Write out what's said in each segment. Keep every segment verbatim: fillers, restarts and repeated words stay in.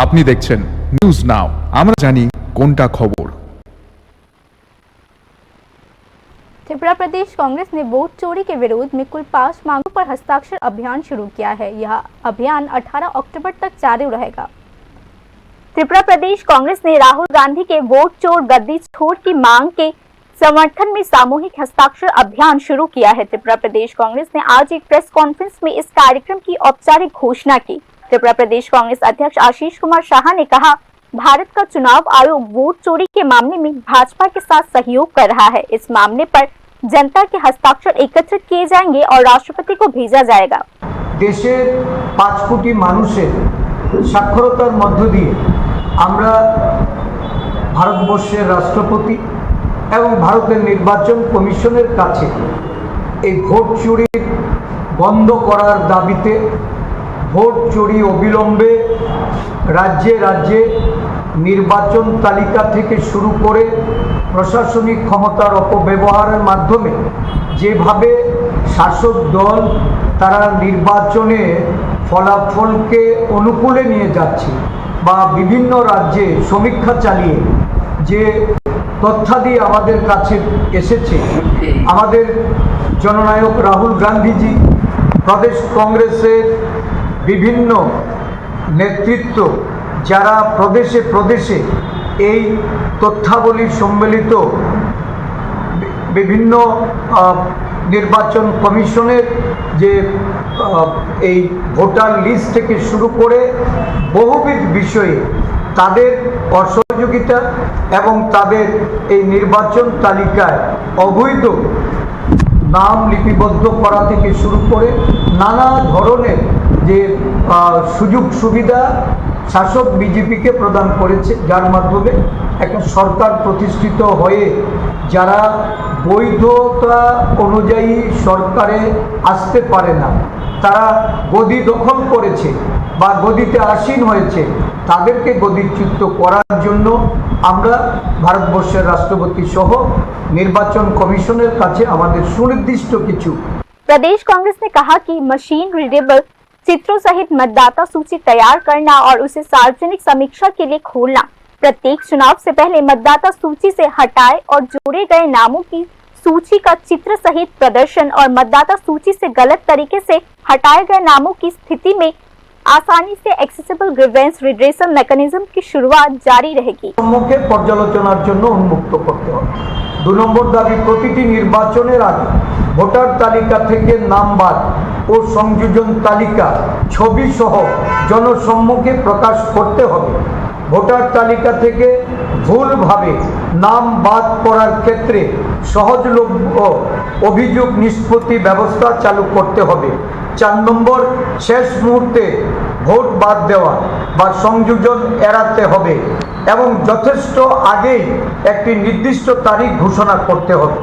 আপনি দেখছেন news now, আমরা জানি কোনটা খবর। त्रिपुरा प्रदेश कांग्रेस ने वोट चोरी के विरोध में कुल पाँच मांगों पर हस्ताक्षर अभियान शुरू किया है। यह अभियान अठारह अक्टूबर तक जारी रहेगा। त्रिपुरा प्रदेश कांग्रेस ने राहुल गांधी के वोट चोर गद्दी छोड़ की मांग के समर्थन में सामूहिक हस्ताक्षर अभियान शुरू किया है। त्रिपुरा प्रदेश कांग्रेस ने आज एक प्रेस कॉन्फ्रेंस में इस कार्यक्रम की औपचारिक घोषणा की। त्रिपुरा प्रदेश कांग्रेस अध्यक्ष आशीष कुमार शाह ने कहा, भारत का चुनाव आयोग वोट चोरी के मामले में भाजपा के साथ सहयोग कर रहा है। इस मामले पर जनता के हस्ताक्षर एकत्रित किए जाएंगे और राष्ट्रपति को भेजा जाएगा। দেশের পাঁচ কোটি মানুষের সাক্ষরতার মধ্য দিয়ে আমরা ভারতবর্ষের রাষ্ট্রপতি এবং ভারতের নির্বাচন কমিশনের কাছে এই ভোট চুরি বন্ধ করার দাবিতে, ভোট চুরি অবিলম্বে রাজ্যে রাজ্যে নির্বাচন তালিকা থেকে শুরু করে প্রশাসনিক ক্ষমতার অপব্যবহারের মাধ্যমে যেভাবে শাসক দল তারা নির্বাচনে ফলাফলকে অনুকূলে নিয়ে যাচ্ছে বা বিভিন্ন রাজ্যে সমীক্ষা চালিয়ে যে তথ্যাদি আমাদের কাছে এসেছে, আমাদের জননায়ক রাহুল গান্ধীজি, প্রদেশ কংগ্রেসের বিভিন্ন নেতৃত্ব, যারা প্রদেশে প্রদেশে এই তথ্যাবলী সম্বলিত বি-, বিভিন্ন, আহ, নির্বাচন কমিশনের যে, আহ, এই ভোটার লিস্ট থেকে শুরু করে বহুবিধ বিষয়ে তাদের অসহযোগিতা এবং তাদের এই নির্বাচন তালিকায় অবৈধ নাম লিপিবদ্ধ করা থেকে শুরু করে নানা ধরনের যে, আহ, সুযোগ সুবিধা শাসক বিজেপিকে প্রদান করেছে, যার মাধ্যমে একটা সরকার প্রতিষ্ঠিত হয়ে যারা বৈধতা অনুযায়ী সরকারে আসতে পারে না, তারা গদি দখল করেছে বা গদিতে আসীন হয়েছে, তাদেরকে গদিচ্যুত করার জন্য আমরা ভারতবর্ষের রাষ্ট্রপতি সহ নির্বাচন কমিশনের কাছে আমাদের সুনির্দিষ্ট কিছু। प्रदेश कांग्रेस ने कहा कि मशीन रीडेबल चित्रों सहित मतदाता सूची तैयार करना और उसे सार्वजनिक समीक्षा के लिए खोलना, प्रत्येक चुनाव से पहले मतदाता सूची से हटाए और जोड़े गए नामों की सूची का चित्र सहित प्रदर्शन और मतदाता सूची से गलत तरीके से हटाए गए नामों की स्थिति में आसानी से एक्सेसिबल ग्रीवेंस रिड्रेसल मैकेनिज्म की शुरुआत जारी रहेगी। সম্মুখে পর্যালোচনার জন্য উন্মুক্ত করতে হবে। দু নম্বর দাবি, প্রতিটি নির্বাচনের আগে ভোটার তালিকা থেকে নাম বাদ ও সংযোজন তালিকা ছবি সহ জনসম্মুখে প্রকাশ করতে হবে। ভোটার তালিকা থেকে ভুলভাবে নাম বাদ পড়ার ক্ষেত্রে সহজলভ্য অভিযোগ নিষ্পত্তি ব্যবস্থা চালু করতে হবে। চার নম্বর, শেষ মুহূর্তে ভোট বাদ দেওয়া বা সংযোজন এড়াতে হবে এবং যথেষ্ট আগেই একটি নির্দিষ্ট তারিখ ঘোষণা করতে হবে।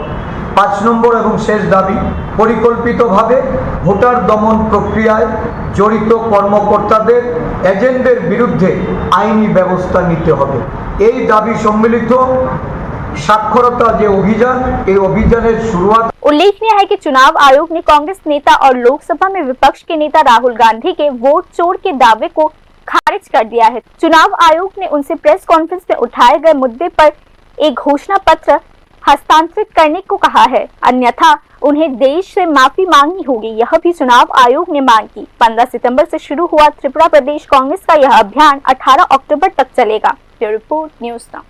পাঁচ নম্বর এবং শেষ দাবি, পরিকল্পিতভাবে ভোটার দমন প্রক্রিয়ায় জড়িত কর্মকর্তাদের, এজেন্টদের বিরুদ্ধে আইনি ব্যবস্থা নিতে হবে। এই দাবি সম্মিলিত সাক্ষরতা যে অভিযান, এই অভিযানের শুরুয়াত। उल्लेखनीय है कि चुनाव आयोग ने कांग्रेस नेता और लोकसभा में विपक्ष के नेता राहुल गांधी के वोट चोर के दावे को खारिज कर दिया है। चुनाव आयोग ने उनसे प्रेस कॉन्फ्रेंस में उठाए गए मुद्दे पर एक घोषणा पत्र हस्तांतरित करने को कहा है, अन्यथा उन्हें देश से माफी मांगनी होगी, यह भी चुनाव आयोग ने मांग की। पन्द्रह सितंबर से शुरू हुआ त्रिपुरा प्रदेश कांग्रेस का यह अभियान अठारह अक्टूबर तक चलेगा। Bureau report, news now.